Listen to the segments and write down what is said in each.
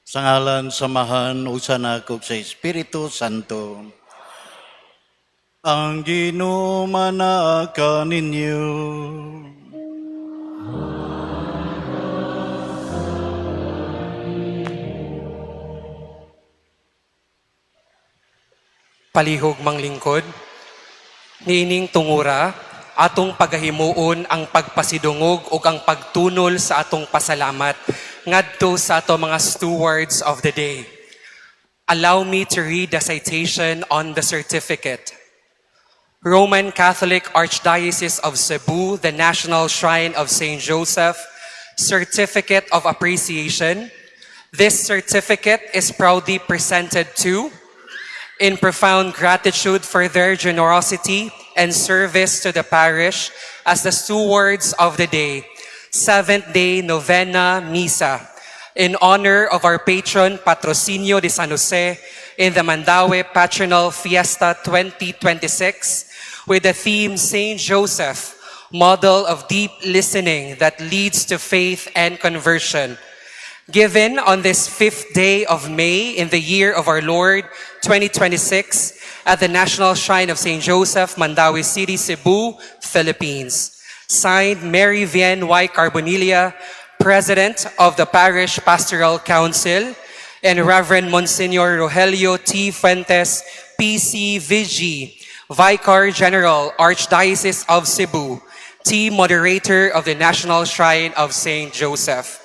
Sa ngalan sa Amahan ug sa Anak ug sa Espiritu Santo. Ang Ginoo manaa kaninyo. Palihog manglingkod, niining tungura, atong pagahimuon ang pagpasidungog ug ang pagtunol sa atong pasalamat ngadto sa ato mga stewards of the day. Allow me to read the citation on the certificate. Roman Catholic Archdiocese of Cebu, the National Shrine of St. Joseph, Certificate of Appreciation. This certificate is proudly presented to, in profound gratitude for their generosity and service to the parish as the stewards of the day, seventh day Novena Misa, in honor of our patron Patrocinio de San Jose in the Mandaue Patronal Fiesta 2026, with the theme Saint Joseph, model of deep listening that leads to faith and conversion. Given on this fifth day of May in the year of our Lord 2026 at the National Shrine of St. Joseph, Mandaue City, Cebu, Philippines. Signed, Mary Vien Y. Carbonilla, President of the Parish Pastoral Council, and Reverend Monsignor Rogelio T. Fuentes, PCVG, Vicar General, Archdiocese of Cebu, T. Moderator of the National Shrine of St. Joseph.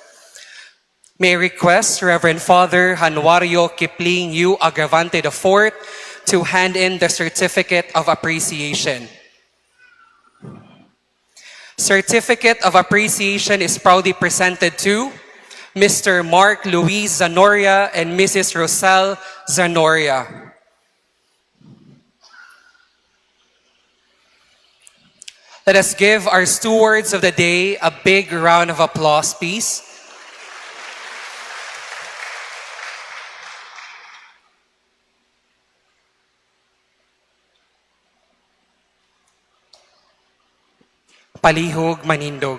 May I request Reverend Father Januario Kipling U. Agravante IV to hand in the Certificate of Appreciation. Certificate of Appreciation is proudly presented to Mr. Mark Luis Zanoria and Mrs. Rosel Zanoria. Let us give our stewards of the day a big round of applause, please. Palihog manindog.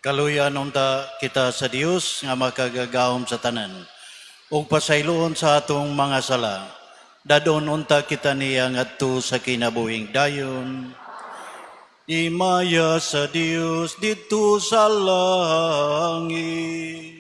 Kaluyan unta kita sa Dios nga makagagahom sa tanan ug pasayloon sa atong mga sala. Dadon unta kita niya ngadto sa kinabuhing dayon. Himaya sa Dios didto sa langit.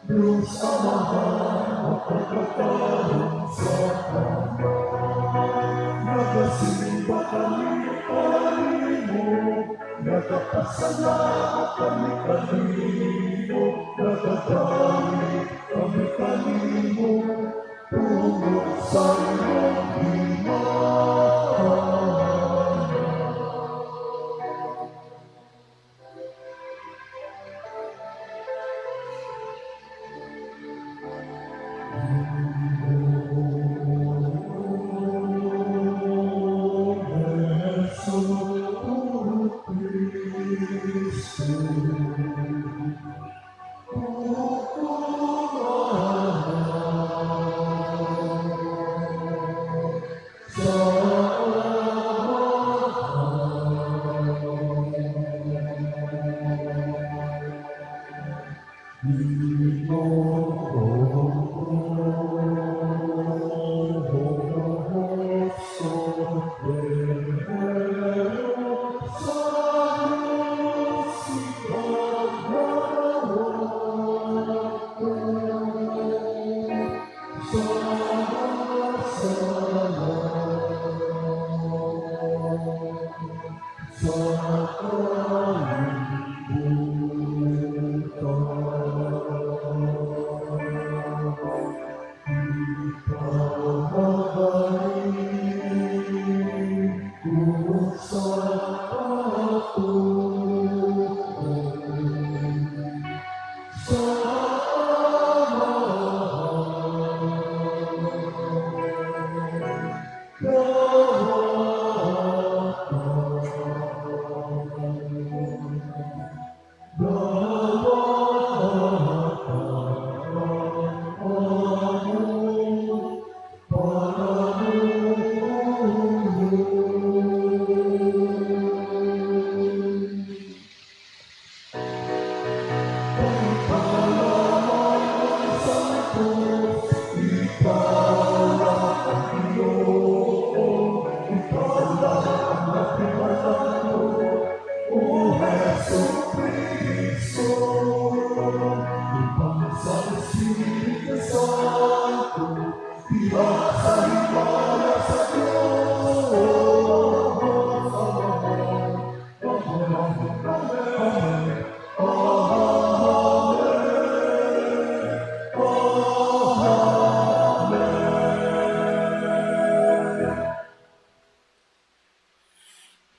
Diyos Amahan, mapagkatahong sa Ama. Nagasi Kami kanimo, nagapasalamat kami kanimo, nagadawit kami kanimo, tungod sa imong himaya.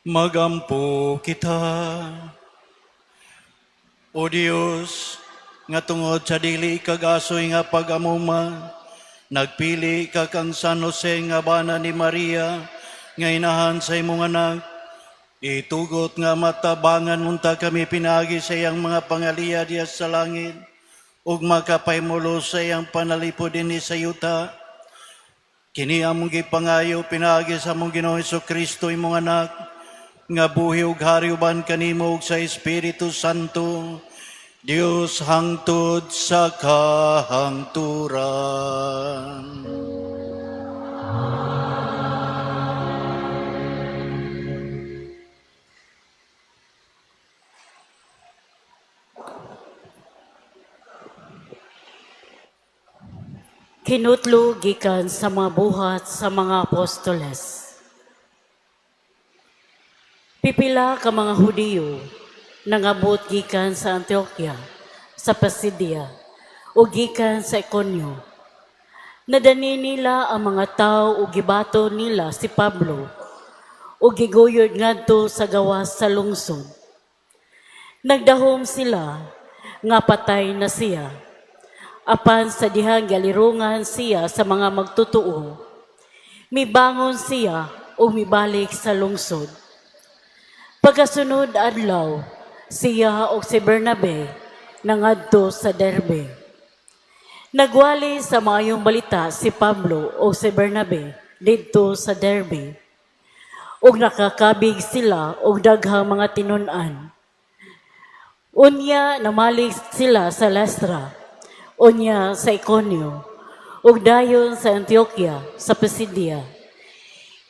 Magampo kita. O Dios, nga tungod sa dili kag-asoy nga pag-amuma, nagpili ka kang San Jose nga bana ni Maria, nga inahan sa imong anak, itugot nga matabangan unta kami pinaagi sa iyang mga pangaliya diya sa langit, ug makapahimulos sa iyang panalipod dinhi sa yuta. Kini among gipangayo pinaagi sa among Ginoong Kristo imong anak, nga buhi ug hari uban kanimo ug sa Espiritu Santo, Dios hangtod sa kahangturan. Kinutlo gikan sa mga buhat sa mga apostoles. Pipila ka mga Hudiyo nangabot gikan sa Antioquia, sa Pisidia, o gikan sa Iconio. Nadani nila ang mga tao ug gibato nila si Pablo ug giguyod ngadto sa gawas sa lungsod. Nagdahom sila nga patay na siya. Apan sa dihang gialirungan siya sa mga magtutuo, mibangon siya ug mibalik sa lungsod. Pagkasunod adlaw, siya ug si Bernabe nangadto sa Derbe. Nagwali sa maayong balita si Pablo ug si Bernabe didto sa Derbe. Ug nakakabig sila og daghang mga tinun-an. Unya namalik sila sa Lystra, unya sa Iconio, ug dayon sa Antioquia sa Pisidia.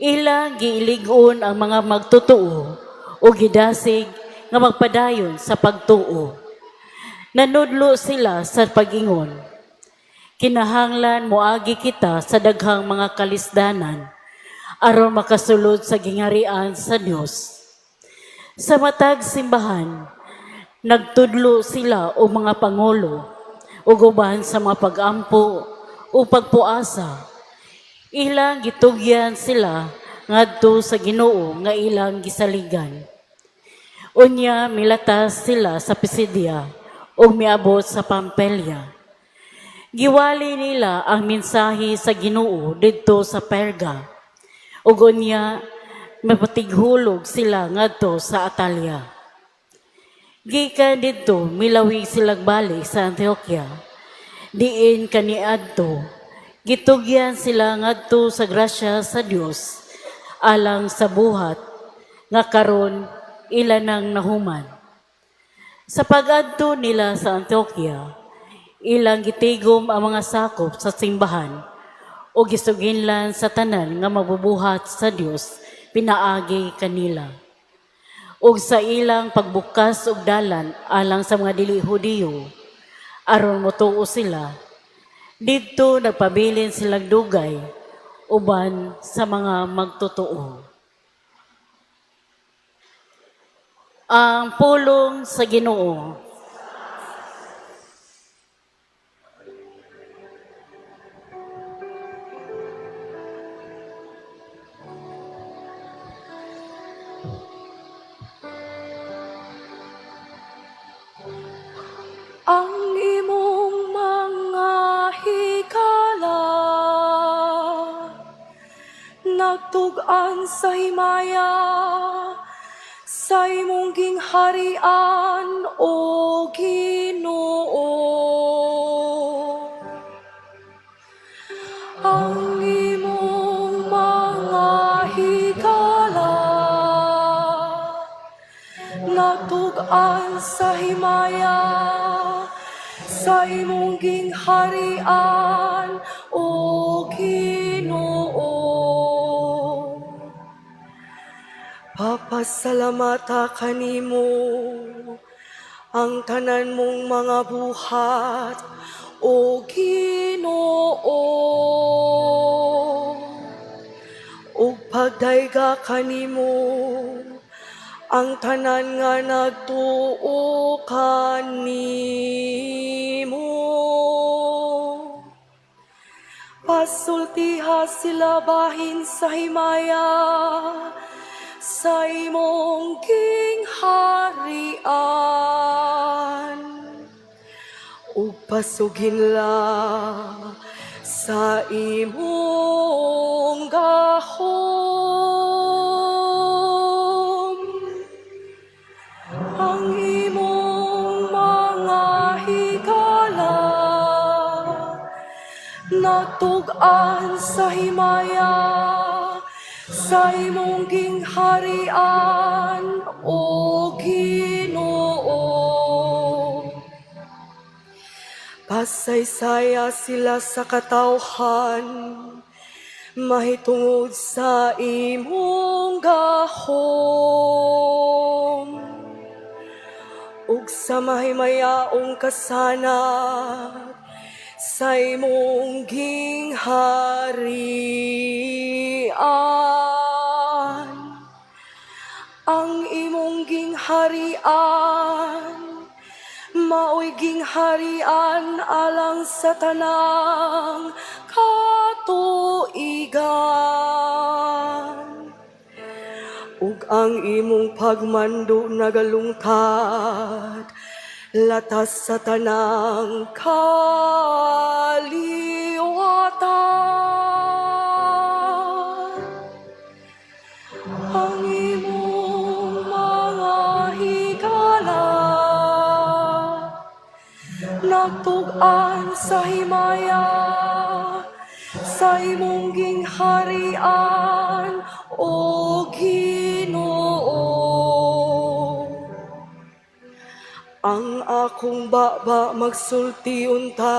Ilang giilig-on ang mga magtutuo ug gidasig nga magpadayon sa pagtuo. Nanudlo sila sa pag-ingon: "Kinahanglan moagi kita sa daghang mga kalisdanan aron makasulod sa gingharian sa Dios. Sa matag simbahan, nagtudlo sila og mga pangulo ug uban sa mga pag-ampo o pagpuasa. Ilang gitugyan sila ngadto sa Ginoo nga ilang gisaligan. Unya milatas sila sa Pisidia ug miabot sa Pamphylia. Giwali nila ang mensahe sa Ginoo didto sa Perga. Ug unya mapatighulog sila ngadto sa Atalia. Gikan didto milawig silag balik sa Antioquia. Diin kaniadto gitugyan sila ngadto sa grasya sa Dios alang sa buhat nga karon ila nang nahuman. Sa pag-adto nila sa Antioquia, ilang gitigom ang mga sakop sa simbahan o gisuginlan sa tanan nga mabubuhat sa Dios pinaagi kanila. Ug sa ilang pagbukas og dalan alang sa mga dili Hudiyo, aron motuo sila, didto nagpabilin silang dugay uban sa mga magtotoo. Ang pulong sa Ginoo. Ang imong mga hikala nagtug-an sa himaya sa imong gingharian, o Ginoo. Ang imong mga hikala nagtug-an sa himaya sa imong gingharian, o Ginoo. Papasalamata kanimo ang tanan mong mga buhat, o Ginoo. Ug pagdayga kanimo ang tanan nga nagtuo kanimo. Pasultiha sila bahin sa himaya sa imong gingharian. Ug pasuginla sa imong gahom. Ang imong mga higala nagtug-an sa himaya sa imong gingharian, o Ginoo. Pasaysaya sila sa katawhan mahitungod sa imong gahom. Ug sa mahimayaong kasanag sa imong gingharian. Ang imong gingharian mao'y gingharian alang sa tanang katuigan. Ug ang imong pagmando nagalungtad latas sa tanang kaliwatan. Ang imong mga higala nagtug-an sa himaya sa imong gingharian, o Ginoo. Ang akong baba magsulti unta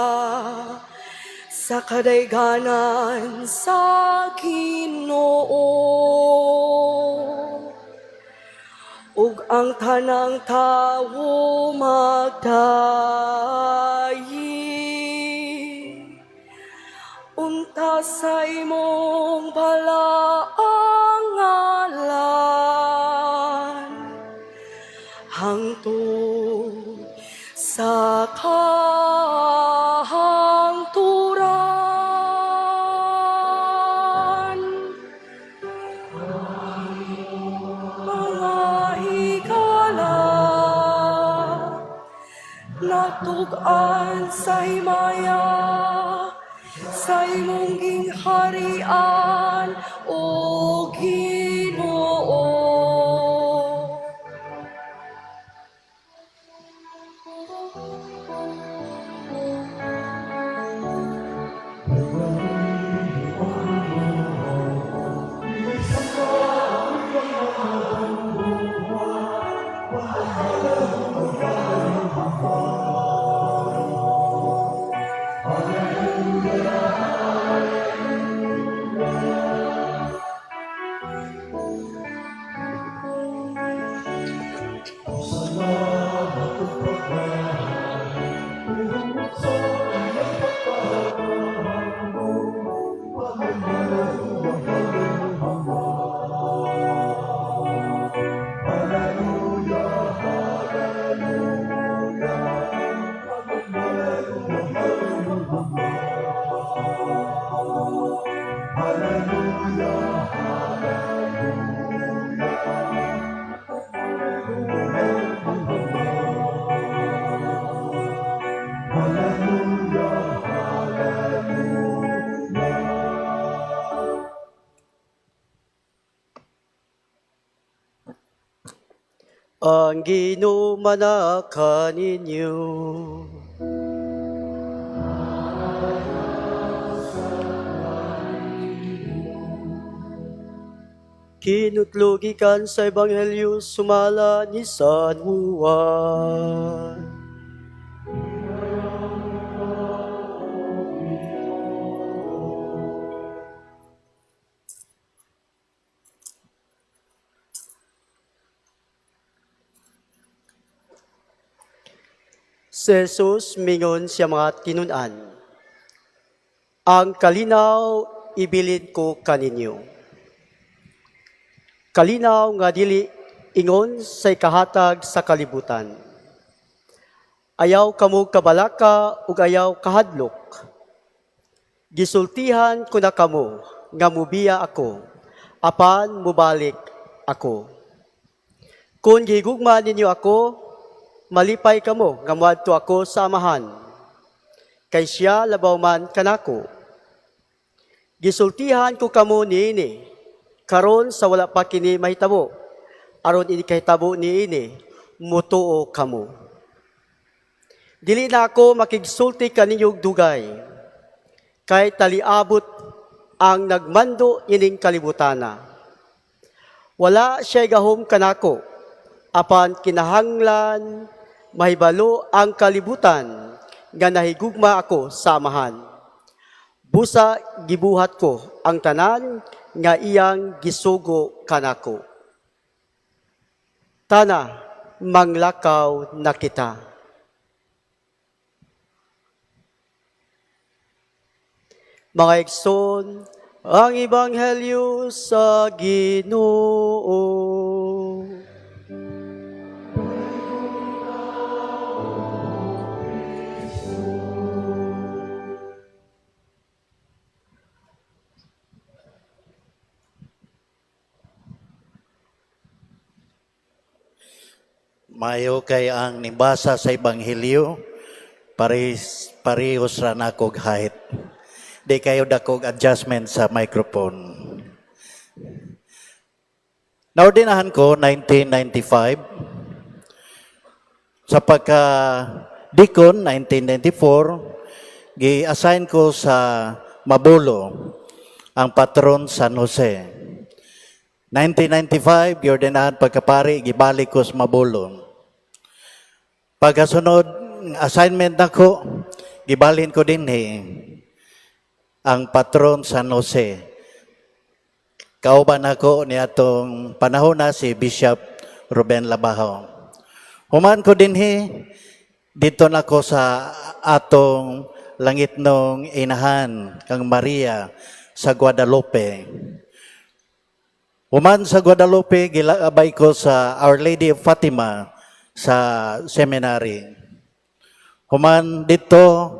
sa kadayganan sa Ginoo. Ug ang tanang tawo magdayi unta sa imong balaang ngalan hangtod sa kahangturan. Mga higala natug-an sa himaya sa imong gingharian, o Ginoo. Salamat ug pagmamahal tungod sa iyang pagpahambog. Hallelujah, hallelujah. Hallelujah, hallelujah. Hallelujah, hallelujah. Hallelujah, hallelujah. Hallelujah, hallelujah. Ang Ginoo manaa kaninyo. Kinutlo gikan sa Ebanghelyo sumala ni San Juan. Si Jesus mingon sa mga tinun-an, "Ang kalinaw ibilin ko kaninyo. Kalinaw nga dili ingon sa ikahatag sa kalibutan. Ayaw kamo kabalaka ug ayaw kahadlok. Gisultihan ko na kamo nga mubiya ako, apan mubalik ako. Kung gihigugma ninyo ako, malipay kamo nga moadto ako sa Amahan, kay siya labaw man kanako. Gisultihan ko kamo niini, karon sa wala pa kini mahitabo, aron ini kahitabo niini, mutuo kamo. Dili na ako makigsulti kaninyo og dugay, kay taliabot ang nagmando ining kalibutana. Wala siya gahom kanako, apan kinahanglan mahibalo ang kalibutan nga nahigugma ako sa Amahan. Busa gibuhat ko ang tanan nga iyang gisugo kanako. Tana, manglakaw na kita." Mga igsoon, ang Ebanghelyo sa Ginoo. Mayo kay ang nibasa sa Ebanghelyo, pares parehos ra nakog height. Di kayo dakog adjustment sa microphone. Naordinahan ko 1995, sa pagka deacon 1994, gi-assign ko sa Mabolo ang patron San Jose. 1995, giordinahan pagkapari, gibalik ko sa Mabolo. Pagkasunod, assignment nako, gibalhin ko dinhi ang patron San Jose. Kauban ako ni atong panahon na si Bishop Ruben Labajo. Human ko dinhi, dito na ko sa atong Langitnong Inahan kang Maria sa Guadalupe. Human sa Guadalupe, gilabay ko sa Our Lady of Fatima sa seminary. Human didto,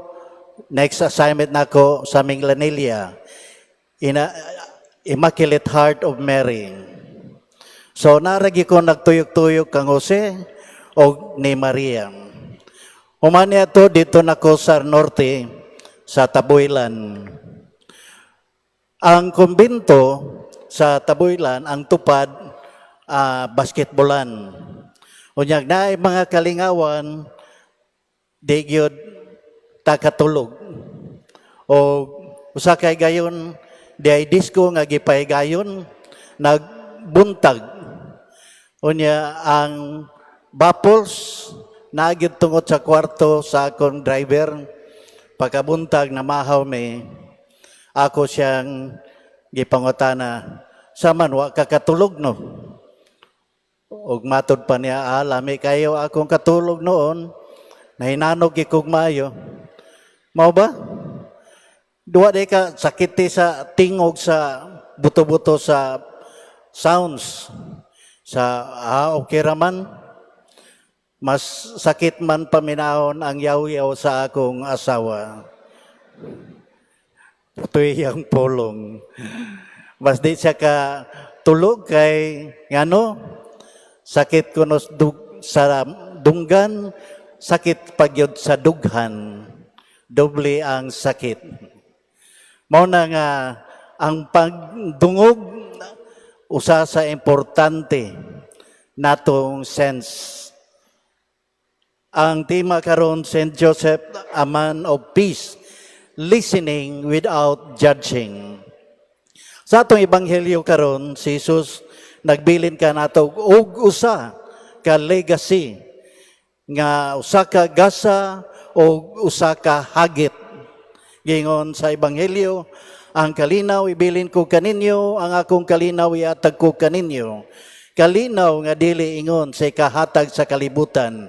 next assignment nako sa Minglanilla, Immaculate Heart of Mary. So naa ra gyud ko nagtuyok-tuyok kang Jose o ni Maria. Human to didto nako sa Norte, sa Tabuelan. Ang kumbento sa Tabuelan, ang tupad, basketballan. Unyag naay mga kalingawan, di gyud ta katulog. O usa kay gayon, di ay disco nga gipahigayon, nagbuntag. Unya ang baffles naa gyud tungot sa kwarto sa akong driver. Pagkabuntag namahaw mi, ako siyang gipangutana, "Sa man wa ka katulog, no?" Ug matod pa niya, "Ah, lami kayo akong katulog noon. Nahinanog gyud kog maayo." Mao ba? Duwa di ka sakiti sa tingog sa buto-buto sa sounds. Sa okay raman. Mas sakit man paminahon ang yaw-yaw sa akong asawa. Putoy ang pulong. Mas di siya ka tulog kay ngano sakit kuno sa dunggan, sakit pagyud sa dughan. Doble ang sakit. Mao na nga ang pagdungog usa sa importante natong sense. Ang tema karon, Saint Joseph, a man of peace, listening without judging. Sa atong ebanghelyo karon, si Jesus nagbilin kanato og usa ka legacy nga usa ka gasa o usa ka hagit. Gingon sa ebanghelyo, "Ang kalinaw ibilin ko kaninyo, ang akong kalinaw iatag ko kaninyo. Kalinaw nga dili ingon sa ikahatag sa kalibutan.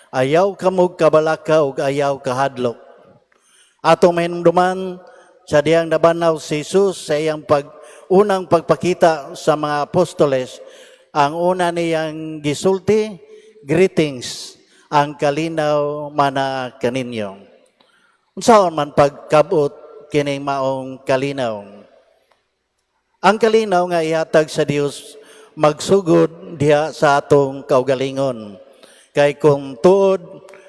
Ayaw kamog kabalaka ug ayaw kahadlok." Atong mahinumduman sa dihang nabanhaw si Jesus sa iyang unang pagpakita sa mga apostoles, ang una niyang gisulti, "Greetings, ang kalinaw mana kaninyo." Unsaon man pagkabot kining maong kalinaw? Ang kalinaw nga ihatag sa Dios magsugod diha sa atong kaugalingon. Kay kung tuod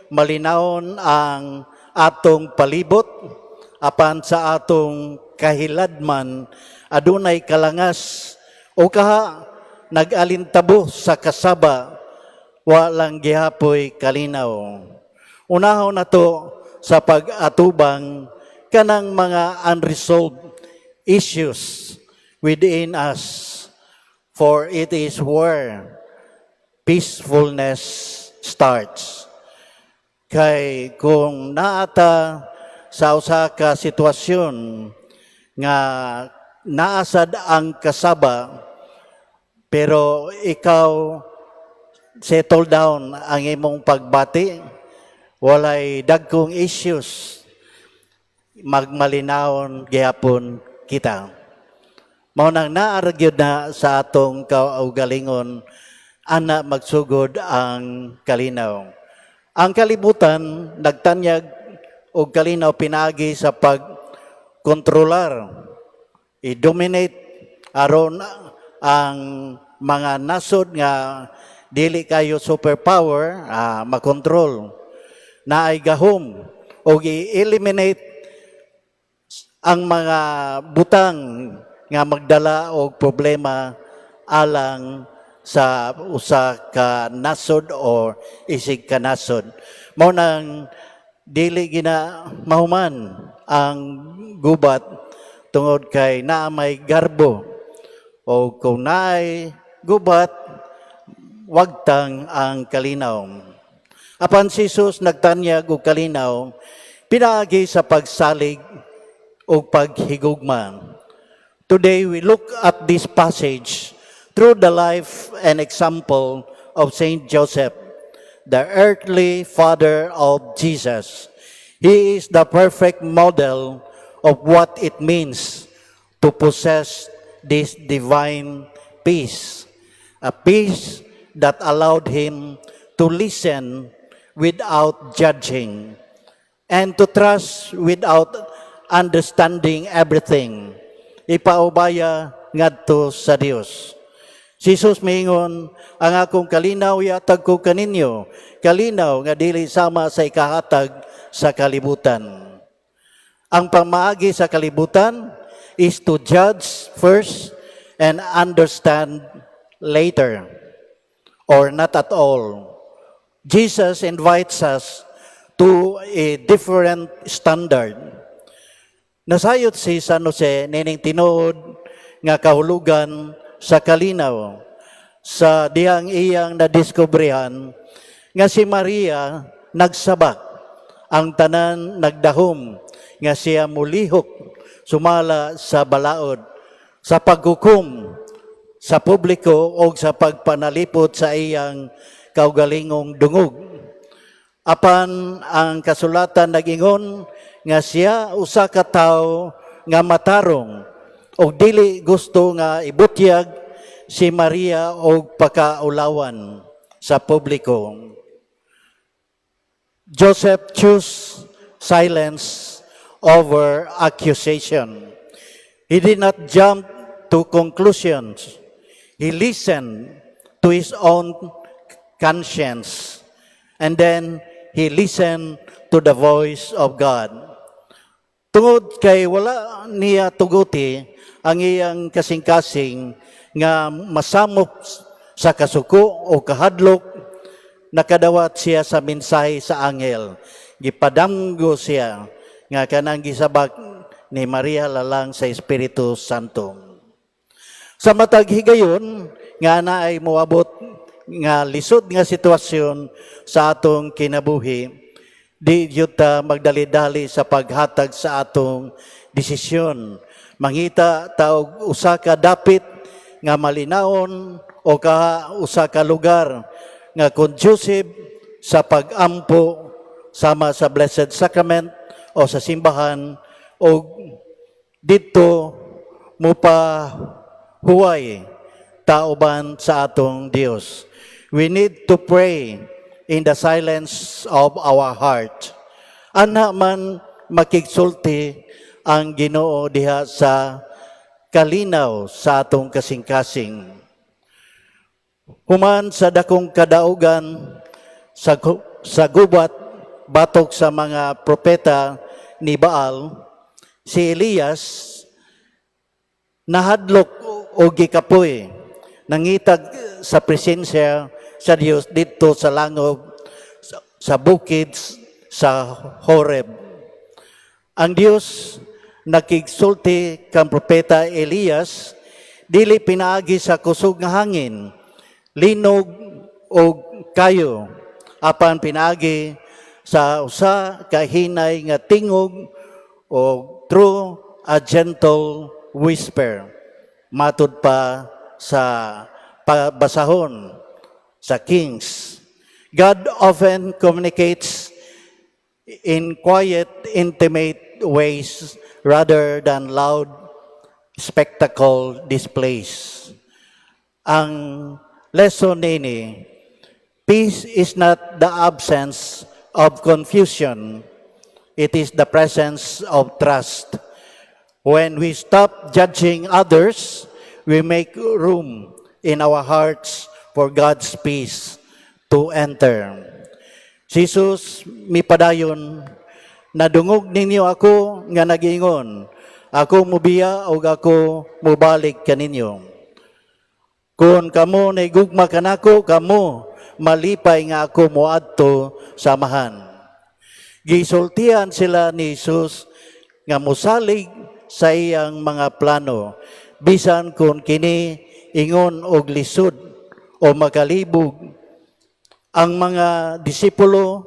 malinawon ang atong palibot, apan sa atong kahiladman adunay kalangas o kaha nag-alintabo sa kasaba, walang gihapoy kalinaw. Unahon na to sa pag-atubang kanang mga unresolved issues within us, for it is where peacefulness starts. Kay kung naata sa usa ka sitwasyon nga naasad ang kasaba, pero ikaw settle down ang imong pagbati, walay dagkong issues, magmalinawon gihapon kita. Mao nang naa ra gyud na sa atong kaugalingon ana magsugod ang kalinaw. Ang kalibutan nagtanyag og kalinaw pinaagi sa pagkontrolar, i-dominate aron ang mga nasod nga dili kayo superpower makontrol naay gahom o i-eliminate ang mga butang nga magdala og problema alang sa usa ka nasod or isig ka nasod. Mao nang dili gina mahuman ang gubat tungod kay naa may garbo, o kung naay gubat, wagtang ang kalinaw. Apan si Jesus nagtanyag og kalinaw pinaagi sa pagsalig ug paghigugma. Today we look at this passage through the life and example of Saint Joseph, the earthly father of Jesus. He is the perfect model of what it means to possess this divine peace, a peace that allowed him to listen without judging and to trust without understanding everything. Ipaubaya ngadto sa Dios. Si Jesus miingon, "Ang akong kalinaw ihatag ko kaninyo, kalinaw nga dili sama sa ikahatag sa kalibutan." Ang pamaagi sa kalibutan is to judge first and understand later, or not at all. Jesus invites us to a different standard. Nasayod si San Jose nining tinuod nga kahulugan sa kalinaw sa dihang iyang nadiskubrehan nga si Maria nagsabak, ang tanan nagdahom nga siya mulihok sumala sa balaod, sa paghukom sa publiko o sa pagpanalipod sa iyang kaugalingong dungog. Apan ang kasulatan nagingon nga siya usa ka tawo nga matarong og dili gusto nga ibutyag si Maria og pakaulawan sa publiko. Joseph chose silence over accusation. He did not jump to conclusions. He listened to his own conscience. And then he listened to the voice of God. Tungod kay wala niya tuguti ang iyang kasing-kasing nga masamok sa kasuko o kahadlok, nakadawat siya sa mensahe sa anghel. Gipadamgo siya nga kanang gisabak ni Maria lalang sa Espiritu Santo. Sa matag higayon nga naay moabot nga lisod nga sitwasyon sa atong kinabuhi, di gyud ta magdali-dali sa paghatag sa atong desisyon. Mangita ta og usa ka dapit nga malinawon o ka usa ka lugar nga conducive sa pag-ampo, sama sa Blessed Sacrament o sa simbahan, o didto mupahuway ta uban sa atong Dios. We need to pray in the silence of our heart. Ana man makigsulti ang Ginoo diha sa kalinaw sa atong kasing-kasing. Human sa dakong kadaugan sa gubat batok sa mga propeta ni Baal, si Elias nahadlok o gikapoy, nangitag sa presensya sa Dios didto sa langob sa bukid sa Horeb. Ang Dios nakigsulti kang propeta Elias dili pinaagi sa kusog nga hangin, linog o kayo, apan pinaagi sa usa ka hinay nga tingog o through a gentle whisper. Matud pa sa pabasahon sa Kings, God often communicates in quiet, intimate ways rather than loud spectacle displays. Ang lesson nini, peace is not the absence of confusion. It is the presence of trust. When we stop judging others, we make room in our hearts for God's peace to enter. Si Jesus mipadayon, "Nadungog ninyo ako nga nagingon, 'Ako mubiya ug ako mubalik kaninyo.' Kung kamo nahigugma kanako, kamo malipay nga ako moadto sa Amahan." Gisultihan sila ni Jesus nga mosalig sa iyang mga plano, bisan kung kini ingon og lisod o makalibog. Ang mga disipulo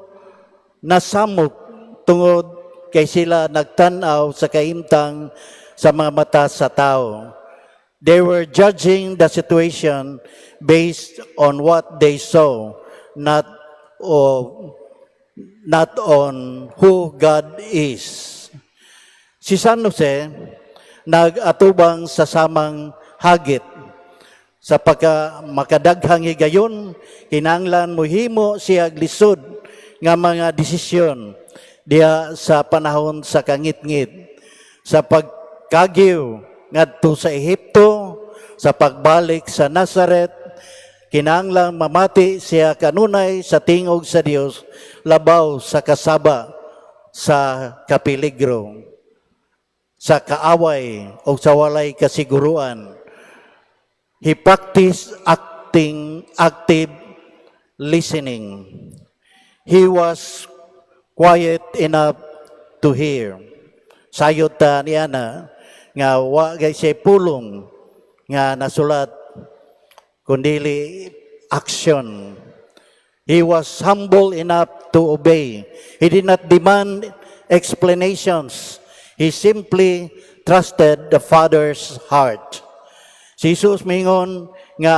nasamok tungod kay sila nagtan-aw sa kahimtang sa mga mata sa tao. They were judging the situation based on what they saw, not of not on who God is. Si San Jose nag-atubang sa samang hagit. Sa pagka makadaghang higayon, kinahanglan mohimo siya lisod nga mga desisyon diha sa panahon sa kangitngit, sa pagkagiw ngadto sa Ehipto, sa pagbalik sa Nazaret. Kinahanglan mamati siya kanunay sa tingog sa Dios labaw sa kasaba, sa kapiligro, sa kaaway o sa walay kasiguruan. He practiced active listening. He was quiet enough to hear. Sayod ta niya na nga wa gay siya pulong nga nasulat kundili action. He was humble enough to obey. He did not demand explanations. He simply trusted the Father's heart. Si Jesus mingon nga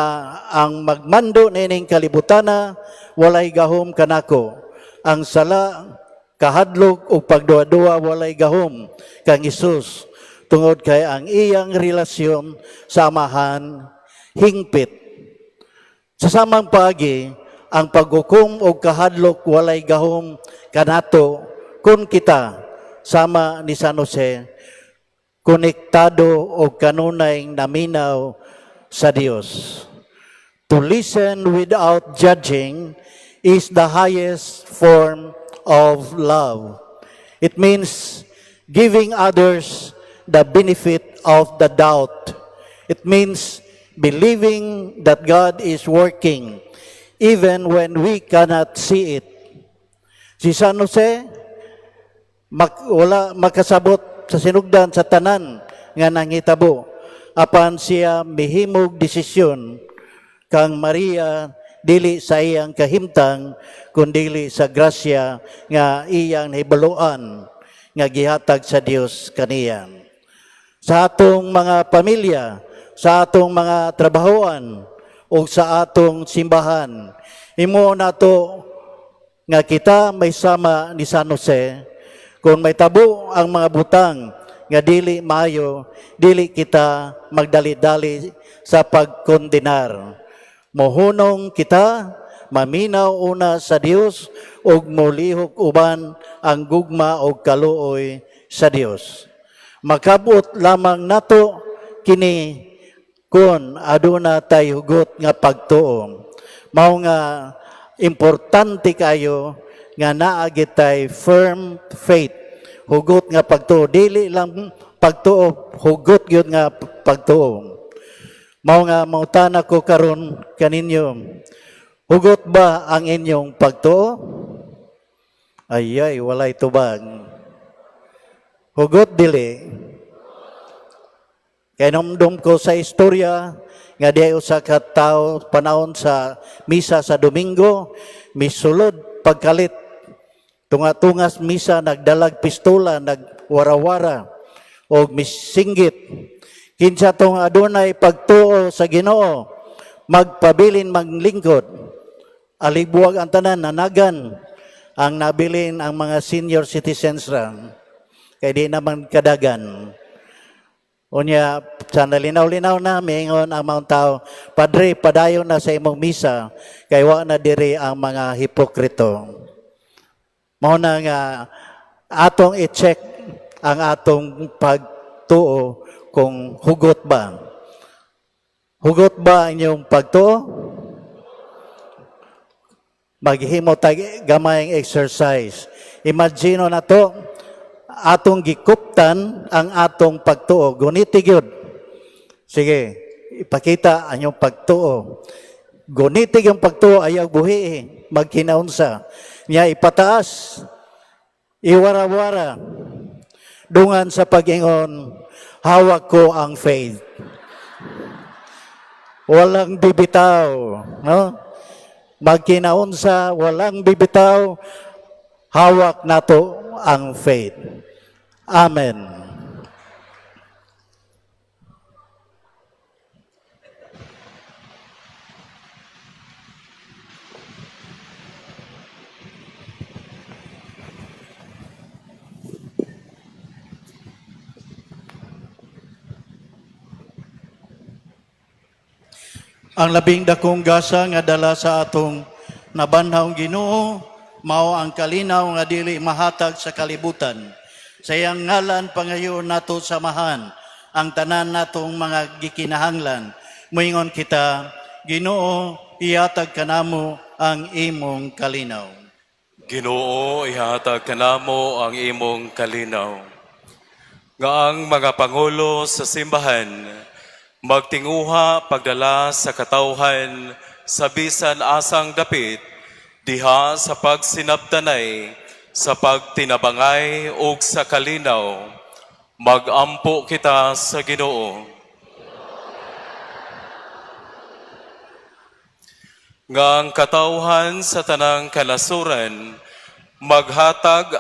ang magmando nining kalibutana walay gahom kanako. Ang sala, kahadlok ug pagduha-duha walay gahom kang Hesus tungod kay ang iyang relasyon sa Amahan hingpit. Sa samang paagi, ang paghukom og kahadlok walay gahom kanato kung kita sama ni San Jose, konektado og kanunay naminaw sa Dios. To listen without judging is the highest form of love. It means giving others the benefit of the doubt. It means believing that God is working even when we cannot see it. Si San Jose, wala makasabot sa sinugdan sa tanan nga nangitabo. Apan siya mihimog desisyon kang Maria dili sa iyang kahimtang kundili sa grasya nga iyang nahibaluan nga gihatag sa Dios kaniya. Sa atong mga pamilya, sa atong mga trabahoan o sa atong simbahan, imo nato nga kita may sama ni San Jose. Kung may tabo ang mga butang nga dili maayo, dili kita magdali-dali sa pagkondenar. Mohunong kita, maminaw una sa Dios ug molihok uban ang gugma og kaluoy sa Dios. Makabot lamang nato kini kung aduna tay hugot nga pagtuo. Mao nga importante kayo nga naa tay firm faith, hugot nga pagtuo. Dili lang pagtuo, hugot gyud nga pagtuo. Mao nga mangutana ko karon kaninyo, hugot ba ang inyong pagtuo? Ay ay, walay tubag. Hugot, dili? Kay namdom ko sa istorya nga di usa ka tawo, panahon sa misa sa Domingo, misulod pagkalit tunga-tungas misa, nagdalag pistola, nagwarawara og misinggit, "Kinsa tong adunay pagtuo sa Ginoo, magpabilin maglingkod." Alibuag ang tanan, nanagan. Ang nabilin ang mga senior citizens ra kay di naman kadagan. Unya, sa nalinaw-linaw na, mingon ang mga tao, "Padre, padayon na sa imong misa, kay wa na diri ang mga hipokrito." Mao na nga atong i-check ang atong pagtuo kung hugot ba. Hugot ba inyong pagtuo? Maghimo tag gamayng exercise. Imagine na to, atong gikuptan ang atong pagtuo. Guniti gyud. Sige, ipakita ang inyong pagtuo. Guniti yung pagtuo, ayaw buhi, magkinaunsa. Nya ipataas, iwara-wara. Dungan sa pag-ingon, "Hawak ko ang faith. Walang bibitaw," no? Magkinaunsa, walang bibitaw, hawak nato ang faith. Amen. Ang labing dakong gasa nga dala sa atong nabanhawng Ginoo mao ang kalinaw nga dili mahatag sa kalibutan. Sa iyang ngalan, pangayo nato sa Amahan ang tanan natong mga gikinahanglan. Moingon kita, Ginoo, ihatag kanamo ang imong kalinaw. Ginoo, ihatag kanamo ang imong kalinaw. Nga ang mga pangulo sa simbahan magtinguha pagdala sa katawhan sa bisan asang dapit diha sa pagsinabtanay, sa pagtinabangay ug sa kalinaw. Magampo kita sa Ginoo. Nga ang katawhan sa tanang kanasuran maghatag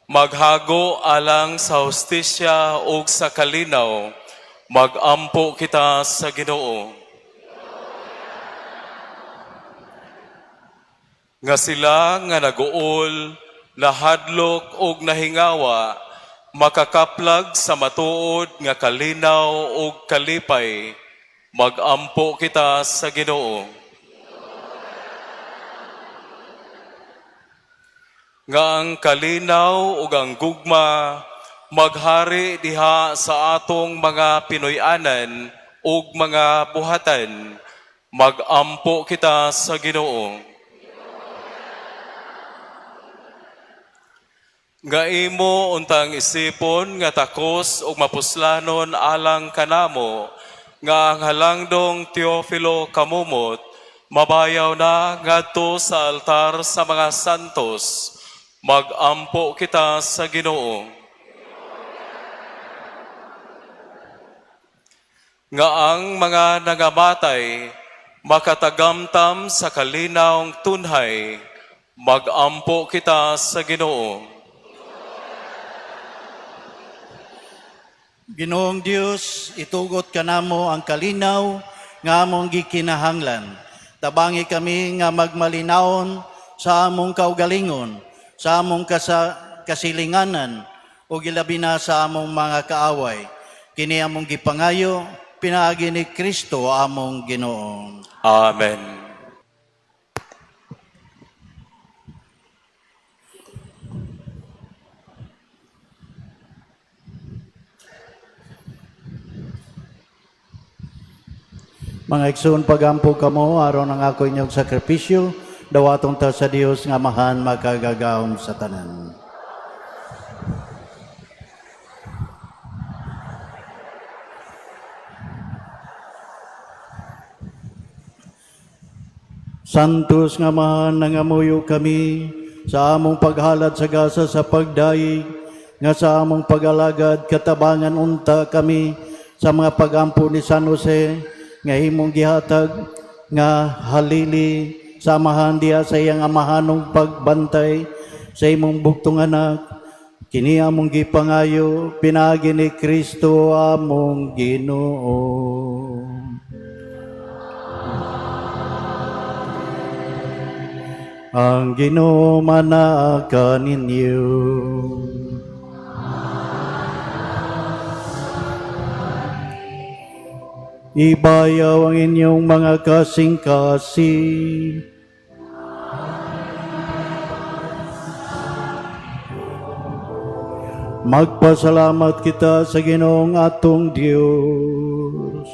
maghago alang sa hustisya ug sa kalinaw. Magampo kita sa Ginoo. Nga sila nga naguol, nahadlok ug nahingawa makakaplag sa matuod nga kalinaw ug kalipay. Magampo kita sa Ginoo. Nga ang kalinaw ug ang gugma maghari diha sa atong mga Pinoy-anan ug mga buhatan. Magampo kita sa Ginoo. Nga imo untang isipon nga takos ug mapuslanon alang kanamo nga ang halangdong Teofilo Camomot mabayaw na ngadto sa altar sa mga santos. Magampo kita sa Ginoo. Nga ang mga nangamatay makatagamtam sa kalinawng tunhay. Magampo kita sa Ginoo. Ginoong Dios, itugot kanamo ang kalinaw nga among gikinahanglan. Tabangi kami nga magmalinawon sa among kaugalingon, sa among kasilinganan, o gilabi na sa among mga kaaway. Kini among gipangayo, pinaagi ni Kristo among Ginoo. Amen. Mga igsoon, pagampo kamo aron ang ako inyong sakripisyo, dawaton ta sa Dios nga Amahan makagagahom sa tanan. Santos nga Amahan, nangamuyo kami sa among paghalad sa gasa sa pagdayeg, nga sa among pag-alagad katabangan unta kami sa mga pagampo ni San Jose nga imong gihatag nga halili sa Amahan diha sa iyang amahanong pagbantay sa imong bugtong anak. Kini among gipangayo pinaagi ni Kristo among Ginoo. Ang Ginoo manaa kaninyo. Ibayaw ang inyong mga kasing-kasing. Magpasalamat kita sa Ginoong atong Dios.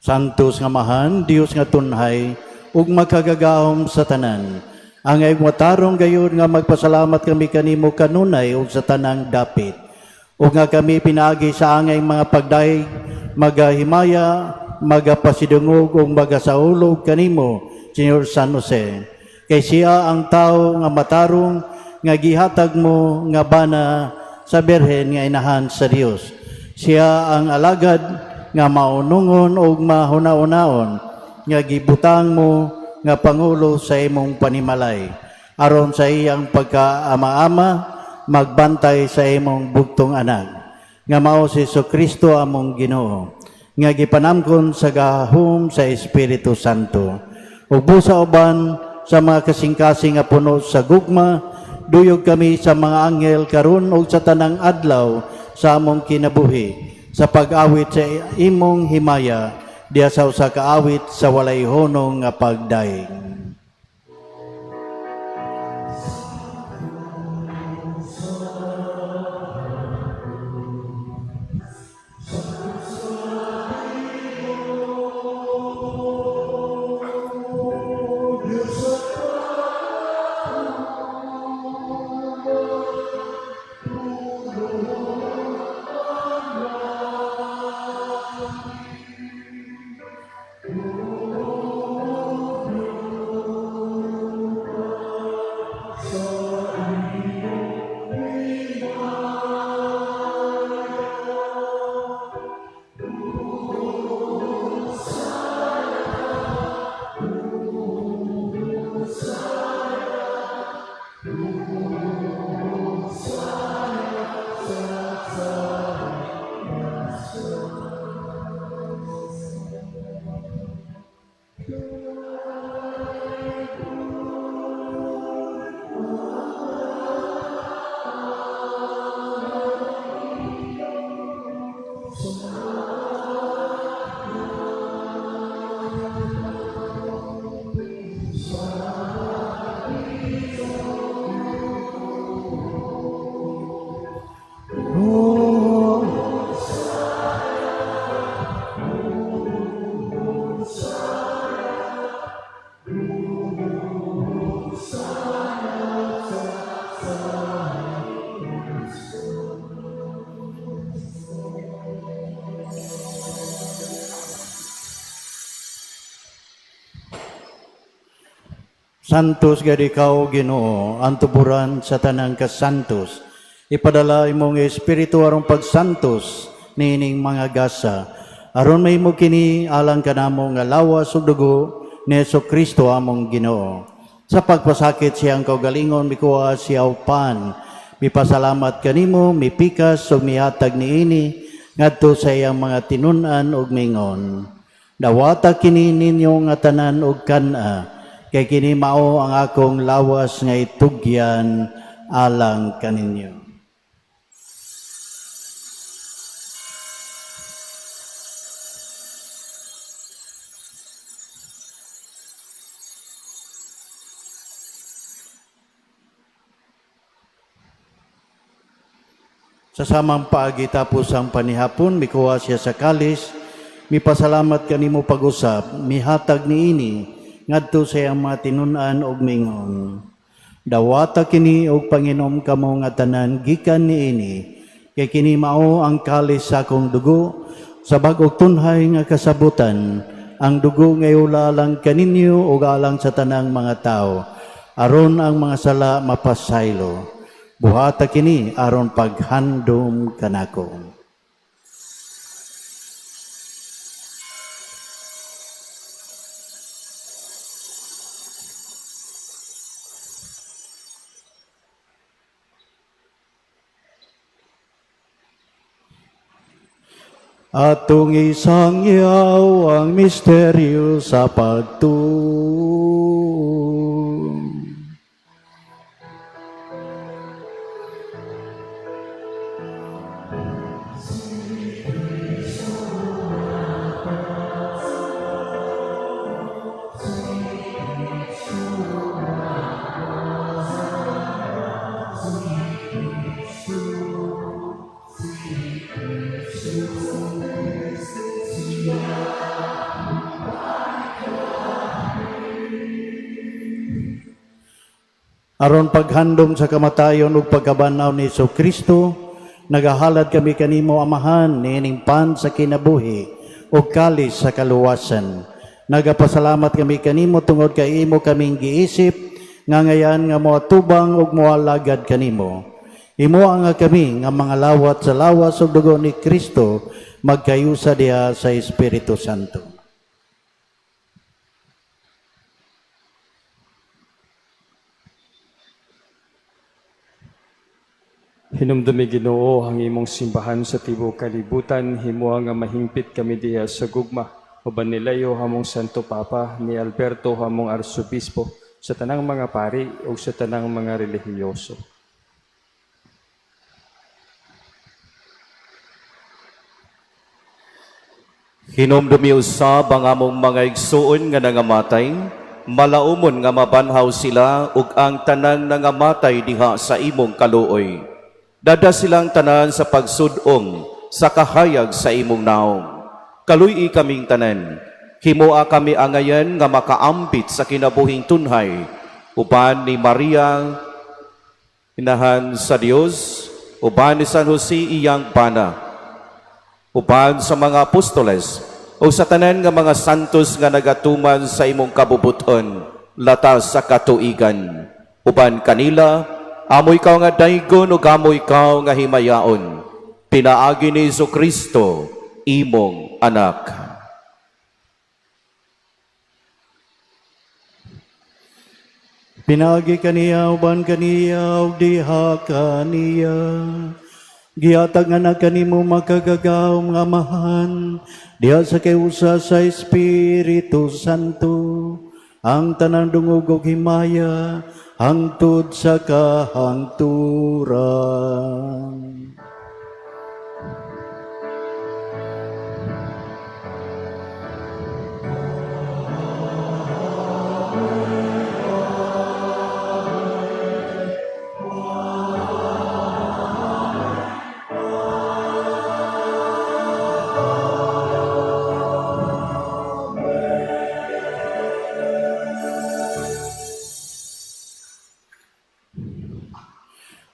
Santos nga Amahan, Dios nga tunhay, ug makagagahom sa tanan. Ang matarong gayud nga magpasalamat kami kanimo kanunay ug sa tanang dapit. Ug nga kami pinaagi sa angay mga pagdayeg, magahimaya, magapasidungog ug magasaulog kanimo, Señor San Jose. Kay siya ang tao nga matarong nga gihatag mo nga bana sa Birhen nga inahan sa Dios. Siya ang alagad nga maunungon ug mahuna-unaon nga gibutang mo nga pangulo sa imong panimalay, aron sa iyang pagkaama-ama magbantay sa imong bugtong anak nga mao si Jesucristo among Ginoo, nga gipanamkon sa gahom sa Espiritu Santo. Ug busa uban sa mga kasing-kasing nga puno sa gugma, duyog kami sa mga anghel karon ug sa tanang adlaw sa among kinabuhi sa pag-awit sa imong himaya diha sa usa ka awit sa walay hunong nga pagdaig. Santos gad ikaw, Ginoo, ang tuburan sa tanang kasantos. Ipadala imong espiritu aron pagsantos niining mga gasa. Aron mahimo kini alang kanamo nga lawas ug dugo ni Hesukristo among Ginoo. Sa pagpasakit siyang kaugalingon mikuha siya upan. Mipasalamat kanimo, mipikas ug mihatag niini ngadto sa iyang mga tinun-an ug mingon. Dawata kini ninyo nga tanan ug kan-a, kay kini mao ang akong lawas nga itugyan alang kaninyo. Sa samang paagi tapos ang panihapon, mikuha siya sa kalis, mipasalamat kanimo pag-usap, mihatag niini ngadto sa iyang mga tinun-an og mingon. Dawata kini og panginom kamo nga tanan gikan niini, kay kini mao ang kalis sa akong dugo sa bag-ong tunhay nga kasabutan, ang dugo nga lang kaninyo ug alang sa tanang mga tawo, aron ang mga sala mapasaylo. Buhata kini aron paghandom kanako. Atong isangyaw ang misteryo sa pagtuo. Aron paghandom sa kamatayon ug pagkabanhaw ni Kristo, nagahalad kami kanimo Amahan niining pan sa kinabuhi ug kalis sa kaluwasan. Nagapasalamat kami kanimo tungod kay imo kaming giisip nga ngayan nga moatubang ug moalagad kanimo. Imo nga kami nga mga lawat sa lawas ug dugo ni Kristo magkayusa diha sa Espiritu Santo. Hinumdumi Ginoo ang imong simbahan sa tibuok kalibutan, himoa nga mahingpit kami diha sa gugma. Uban nilayo among Santo Papa ni Alberto among Arsobispo, sa tanang mga pari ug sa tanang mga relihiyoso. Hinumdumi usab ang among mga igsuon nga nangamatay, malaumon nga mabanhaw sila ug ang tanang nangamatay diha sa imong kaluoy. Dada silang tanan sa pagsud-ong sa kahayag sa imong naong. Kaluy-i kaming tanan, himoa kami angayan nga makaambit sa kinabuhing tunhay, uban ni Maria, inahan sa Dios, uban ni San Jose iyang bana, uban sa mga apostoles o sa tanan nga mga santos nga nagatuman sa imong kabubuton latas sa katuigan. Uban kanila, amo ikaw nga daygon ug amo ikaw nga himayaon. Pinaagi ni Hesus Kristo, imong anak. Pinaagi kaniya, uban kaniya, ug diha kaniya. Gihatag nga na kanimo makagagahom nga Amahan, diha sa kay-usa sa Espiritu Santo, ang tanang dungog ug himaya, hangtod sa kahangturan.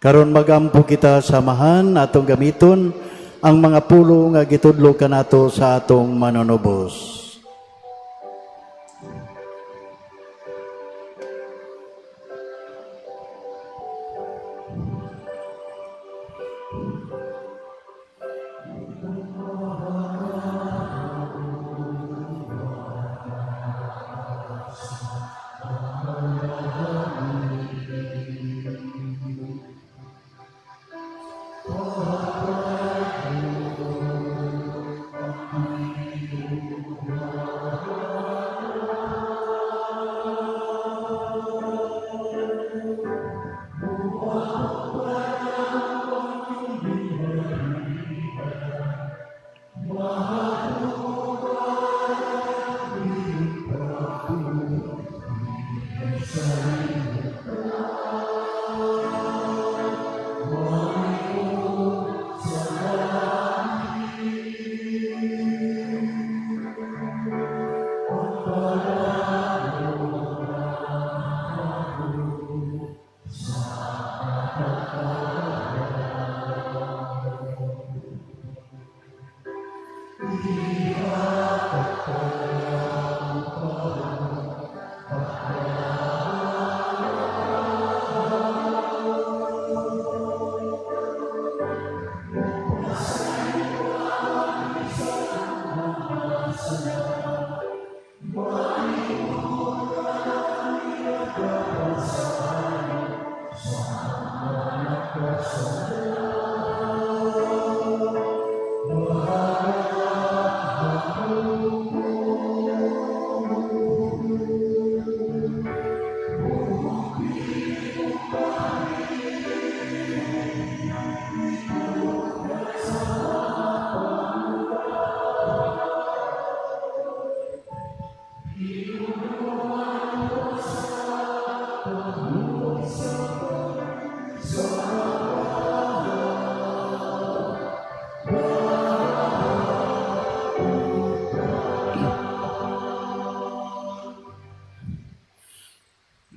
Karon magampo kita samahan atong gamiton ang mga pulo nga gitudlo kanato sa atong manunubos.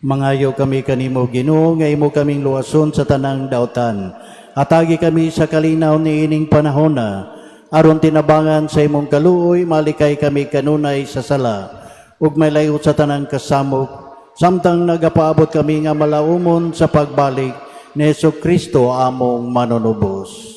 Mangayo kami kanimo Ginoo nga imo kaming luwason sa tanang dautan. Atagi kami sa kalinaw niining panahona aron tinabangan sa imong kaluoy malikay kami kanunay sa sala ug maylayo sa tanang kasamok samtang nagapaabot kami nga malaumon sa pagbalik ni Hesukristo among manunubos.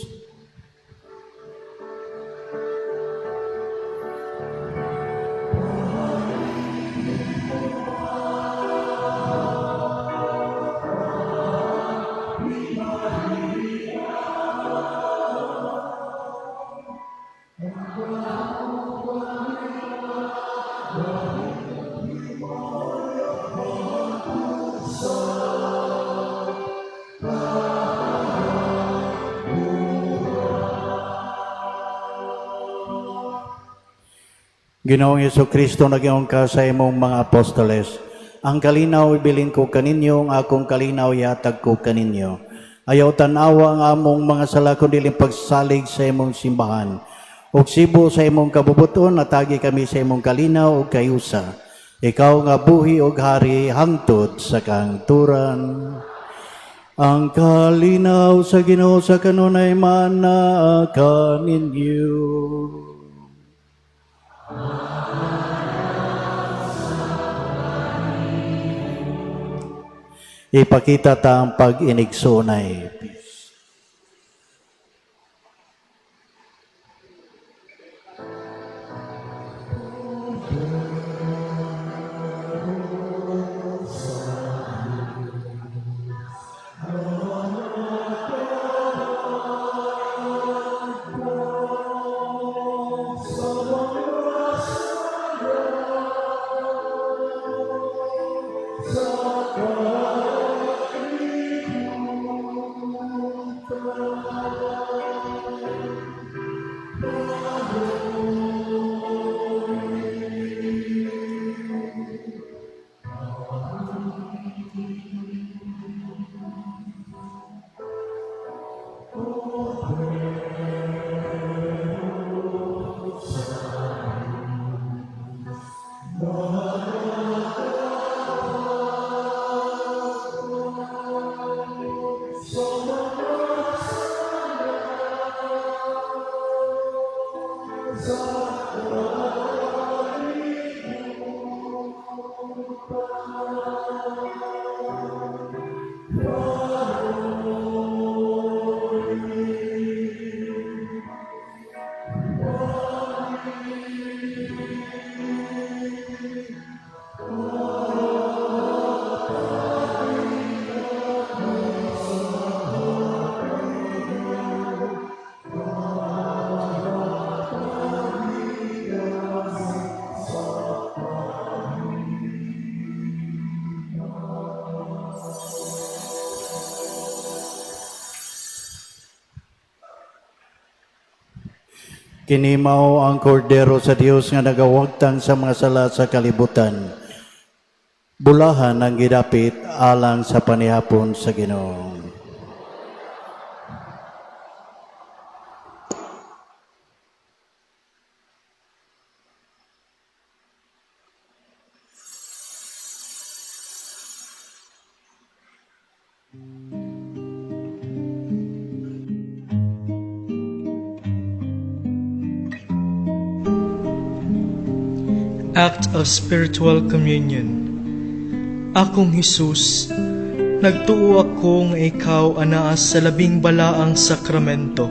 Ginoong Kristo, nag-ingon ka sa imong mga apostoles, "Ang kalinaw ibilin ko kaninyo, ang akong kalinaw ihatag ko kaninyo. Ayaw tanawa ang among mga sala kundi pagsalig sa imong simbahan. Ug sibo sa imong kabubuton, hatagi kami sa imong kalinaw ug kayusa. Ikaw nga buhi ug hari hangtod sa kahangturan." Ang kalinaw sa Ginoo sa kanunay manaa kaninyo. Ipakita ta ang pag-inigsoonay. Peace. Kini mao ang kordero sa Dios nga nagawagtang sa mga sala sa kalibutan. Bulahan ang gidapit alang sa panihapon sa Ginoo. Act of Spiritual Communion. Akong Hesus, nagtuo ako nga ikaw anaa sa labing balaang sakramento.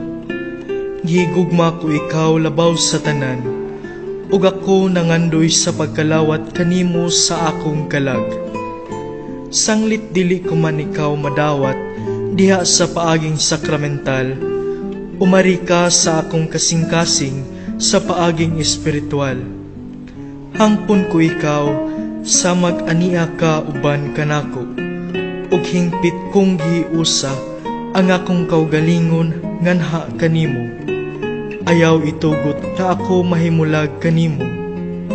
Gihigugma ko ikaw labaw sa tanan, ug ako nangandoy sa pagkalawat kanimo sa akong kalag. Sanglit dili ko man ikaw madawat diha sa paaging sakramental, umari ka sa akong kasing-kasing sa paaging espiritual. Hangpon ko ikaw sa mag-ania ka uban kanako, ug hingpit kong giusa ang akong kaugalingon nganha kanimo. Ayaw itugot nga ako mahimulag kanimo.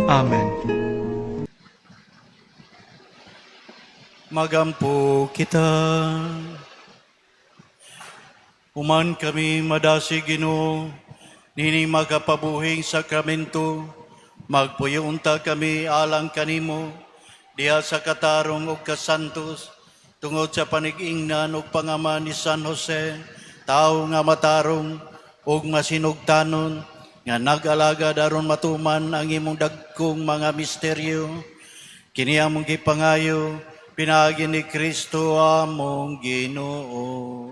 Amen. Magampo kita. Human kami madasig, Ginoo, nining makapabuhing sakramento, magpuyo unta kami alang kanimo, diha sa katarong ug kasantos, tungod sa panig-ingnan ug pangama ni San Jose, tawo nga matarong ug masinugtanon, nga nag-alagad aron matuman ang imong dagkong mga misteryo. Kini among gipangayo, pinaagi ni Kristo among Ginoo.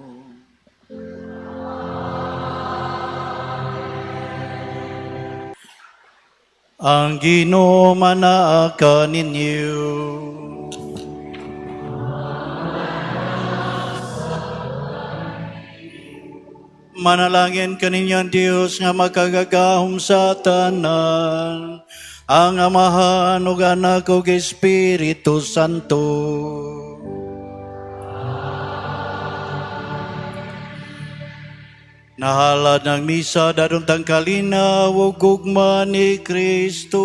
Ang Ginoo manaa kaninyo. Manalangin kaninyo ang Dios nga makagagahom sa tanan, ang Amahan ug Anak ug Espiritu Santo. Nahalad ng misa dadon tang kalinaw ug gugma ni Kristo.